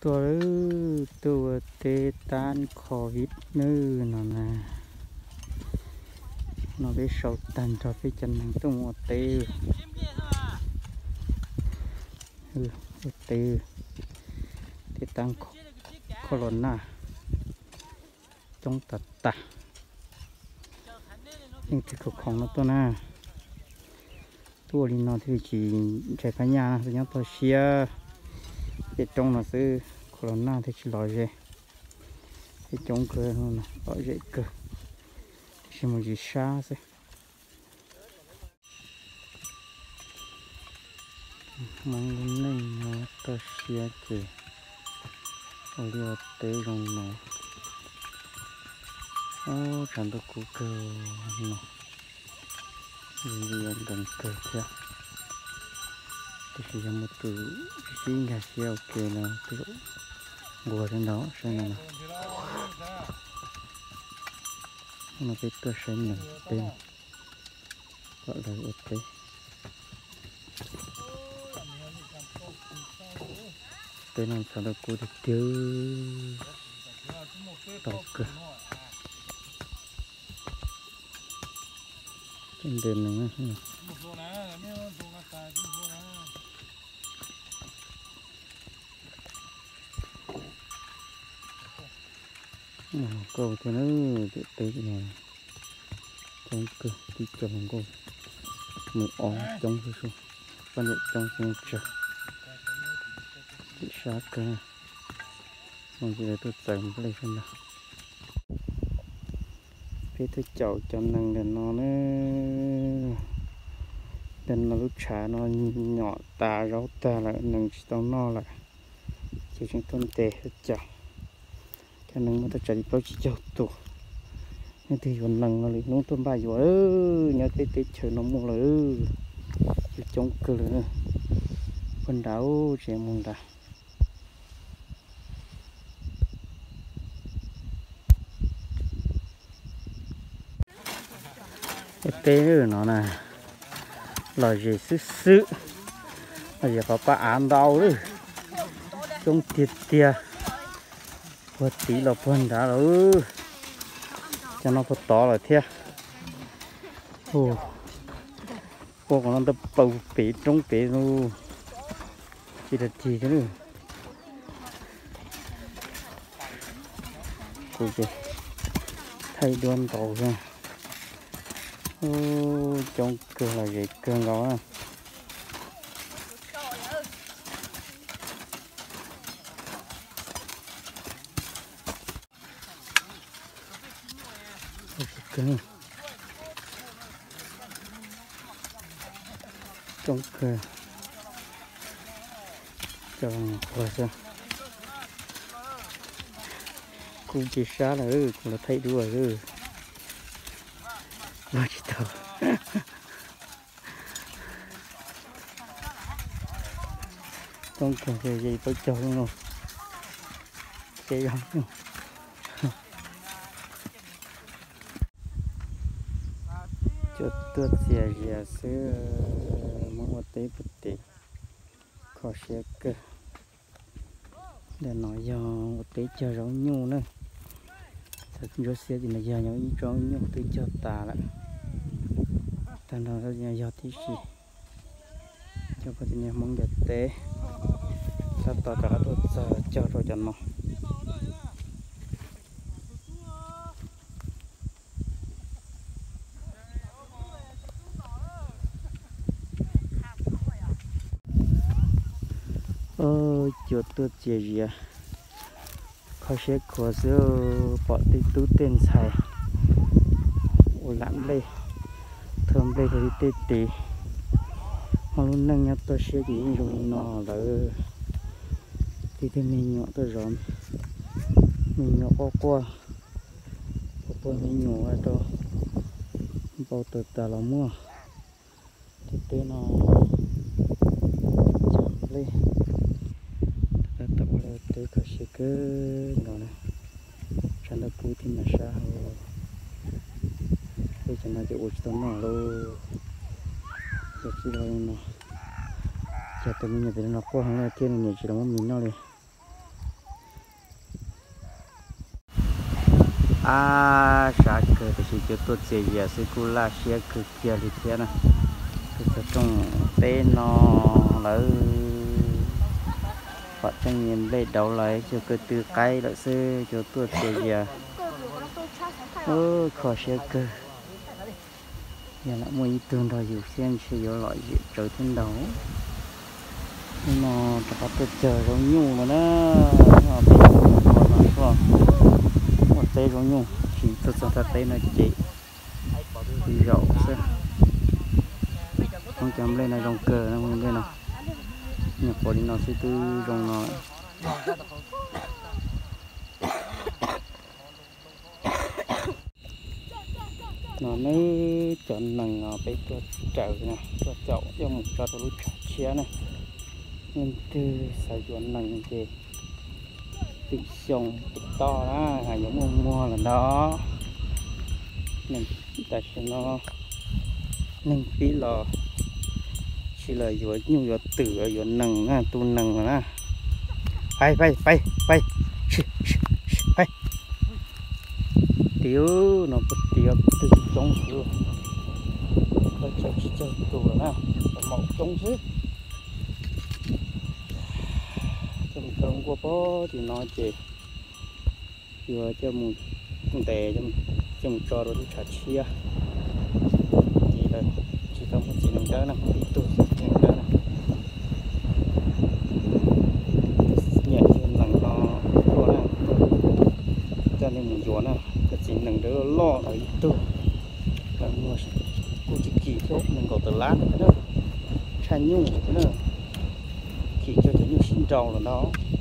Tuaj lawm, tuaj ua teb tab covid nawb no na. No peb sau tag nrho peb cov neeg tuaj mus ua teb. Ua teb, teb tab kho los nag coob tas tas. Leej twg khoom khoom no tuaj na. Tuaj ua li no thiaj li tsis ntshai phab nyaj na, nyob toj siab tej roob no xwb, kho los nag thiaj tsis lom zem. Tej coob kawg, lom zem kawg, tiam sis mus tsis sab xwb. Hmoob lub neej no toj siab ces ua liaj ua teb zoo no. Tshav ntuj kub kawg no, nkees kawg thiab. Tiam sis yog muaj tus sib nkag siab ua ke no twb yuav nquag thiab ntag saib no na. No peb tuaj saib neeg teb, kom lawv ua teb. Teb no tshav ntuj kub tiag tiag, tau kawg. Cov ntses no nkauj thiab na, tim teb no coob kawg, tib co nkauj, nws ob coob xwb, poj niam coob xwb tsawg, tim sab kawg. Mus ntsis lawv tuaj txawv nplej xwb ntag. Peb tuaj caum cov nees ntawm no na. Ntawm no lub tshav no nyom tas zaub tag lawm, nees tsis tau noj lawm, ces tseem tuaj ntes tuaj caum. Cov nees muaj tau tsawg li plaub tsib caug tus. Leej twg yuav nees no lwm hnub tuaj npaj yuav, nyob tej teb chaws no muaj lawm. Coob coob kawg lawm. Puag nrad tseem mus nrad. Teb no na, lom zem xwb xwb, lom zem qhov paj av ntau lawm, coob tiag tiag. Puag tid los puag nrad lawm, cov no puag tod lawm thiab. Ua qhov no ntawd paws pem roob pem no, tsis tag kis thiab. Kuv ces thaij duab ntau xwb. Coob kawg, lom zem kawg nkaus na. Coob kawg, cov qhuav xwb. Kuv tsis sab lawm, kuv los thaij duab xwb. Los tsis tau. Coob kawg, ces plaub caug no, ces zoo. Cua tuaj txias zias xwb, Hmoob ua teb puag tid, kho siab kawg. Ntawm no yog ua teb cog zaub nyuj na. Txawm ntsuab xiab ces no yog ib tsob nyuj twb cog tas lawm. Tag nrho yog tib si. Cov phooj ywg Hmoob ntiaj teb, tab tom rov qab tuaj txog cog rau cov no. Cua tuaj txias zias, kho siab khuav xwb, pom tej tub tej ntxhais ua lam nplej, thua nplej rau tej tiv. Hmoob lub neej nyob toj siab ces yeej zoo li no lawm. Tib tug me nyuam tuaj zov me nyuam quaj quaj, quaj quaj me nyuam ua rau npau taws tas los muaj. Tej teb no cog nplej, tab tom ua teb kho siab kawg nkaus na. Tshav ntuj kub thiab mas sab heev. Peb cov no ces ua tsis tau noj lauj. Cog txij los no, cog tus me nyuam pem no quaj heev lawm thiab nws niam tsis los muab mis noj li. Ab, sab kawg tiam sis cua tuaj txias zias xwb kuj laj siab kawg kiag li thiab na. Tuaj txog rooj teb no lawm, pom tseeb nplej dauv los cua kawg tw qaib lawm xwb, cua tuaj txias zias. Kho siab kawg. Yog lam muaj ib tug nrog yus thiab ntshe yuav lom zem tsawv thiab ntag. Hnub no rov qab tuaj cog zoo nyuj no na, peb ua no tuaj ua teb zoo nyuj, tsis tuaj txog thaj teb no ces zaum xwb. Hoob cov nplej no zoo kawg, nplej no, nyuam qhuav li no xwb twb zoo no lawm. No nawb, cov nees no peb tuaj raws no, tuaj caum coj mus tso rau lub tshav tshiab na. Leej twg xav yuav nees ces twm xyoo twm toj na, yuav muaj muag lawm ntag. Neeg tam sim no neeg pib los tsis los yuav nyuj yuav twm yuav nees na, tu nees lawm na. Pais pais pais pais, pais. Tiag no puag tiag twg coob xwb, koj cog tsis cog tus lawm na, maum coob xwb. Coj mus tso nkuaj pog tim no ces yuav coj mus ntes, coj mus tso rau lub tshav tshiab. Ces lawv tsis tau muaj txiv nees dawb na, muaj ib tug xwb txiv nees dawb na. Nyiam yug nees no tuaj na, coj nej mus yuav na, cov txiv nees dawb loj loj no ib tug. Lawv muag kuj tsis kim thiab, nees nkaum tawm lab ntawd thiab na, tshaj nyuj thiab na, kim cog cov nyuj sib nraus lawm ntag.